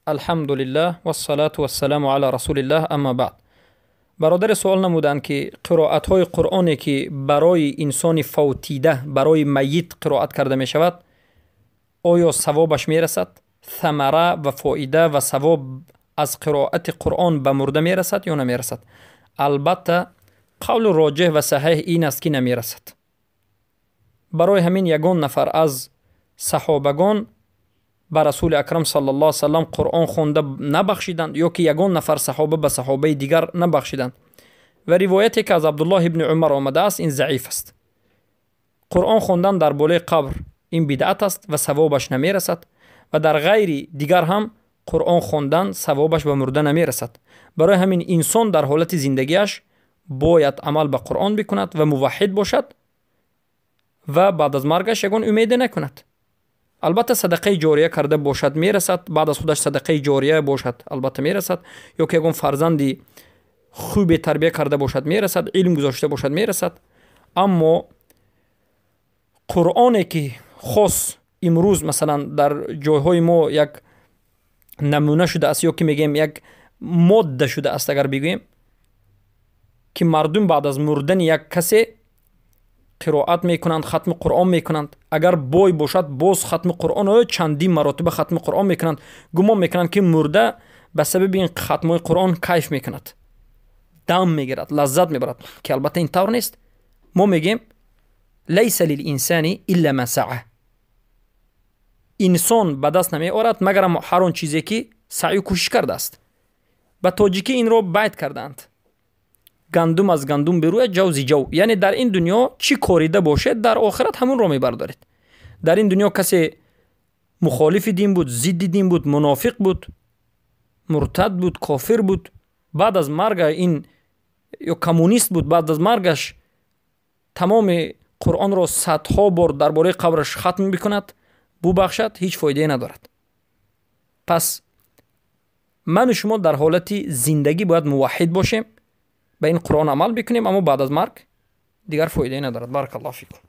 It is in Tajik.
Алҳамдулиллаҳ вассалату вассаламу ала расулиллаҳ, амма баъд. Бародаре суол намуданд, ки қироатҳои Қуръоне, ки барои инсони фавтида, барои майит қироат карда мешавад, оё савобаш мерасад? Самара ва фоида ва савоб аз қироати Қуръон ба мурда мерасад ё намерасад? Албатта, қавлу роҷеҳ ва саҳеҳ ин аст, ки намерасад. Барои ҳамин ягон нафар аз саҳобагон ба Расули Акрам саллаллоҳу алайҳи васаллам Қуръон хонда набахшиданд ё ки ягон нафар саҳоба ба саҳобаи дигар набахшиданд. Ва ривояте, ки аз Абдуллоҳ ибни Умар омадааст, ин заиф аст. Қуръон хондан дар болои қабр ин бидъат аст ва савобаш намерасад, ва дар ғайри дигар ҳам Қуръон хондан савобаш ба мурда намерасад. Барои ҳамин инсон дар ҳолати зиндагиаш бояд амал ба Қуръон бикунад ва муваҳҳид бошад ва баъд аз маргаш ягон умеде накунад. Албатта, садақаи ҷория карда бошад, мерасад. Баъд аз худаш садақаи ҷория бошад, албатта мерасад. Ё ки ягон фарзанди хубе тарбия карда бошад, мерасад. Илм гузошта бошад, мерасад. Аммо Қуръоне, ки хос имрӯз, масалан, дар ҷойҳои мо як намуна шудааст ё ки мегӯем, як модда шудааст, агар бигӯем, ки мардум баъд аз мурдани як касе қироат мекунанд, хатми Қуръон мекунанд. Агар бой бошад, боз хатми Қуръон, чандин маротиба хатми Қуръон мекунанд. Гумон мекунанд, ки мурда ба сабаби ин хатмҳои Қуръон кайф мекунад, дам мегирад, лаззат мебарад, ки албатта ин тавр нест. Мо мегӯем: лайса лилинсани илла ма саа. Инсон ба даст намеорад, магарам ҳар он чизе, ки саъю кӯшиш кардааст. Ба тоҷикӣ инро байт кардаанд: гандум аз гандум берӯяд, ҷав зи ҷав. Яъне дар ин дунё чӣ корида бошед, дар охират ҳамонро мебардоред. Дар ин дунё касе мухолифи дин буд, зидди дин буд, мунофиқ буд, муртад буд, кофир буд, баъд аз марга ин ё коммунист буд, баъд аз маргаш тамоми Қуръонро садҳо бор дар бораи қабраш хатм бикунад, бубахшад, ҳеҷ фоидае надорад. Пас ману шумо дар ҳолати зиндагӣ бояд муваҳҳид бошем, ба ин Қуръон амал бикунем, аммо баъд аз марг дигар фоидае надорад. Баракаллоҳу фикум.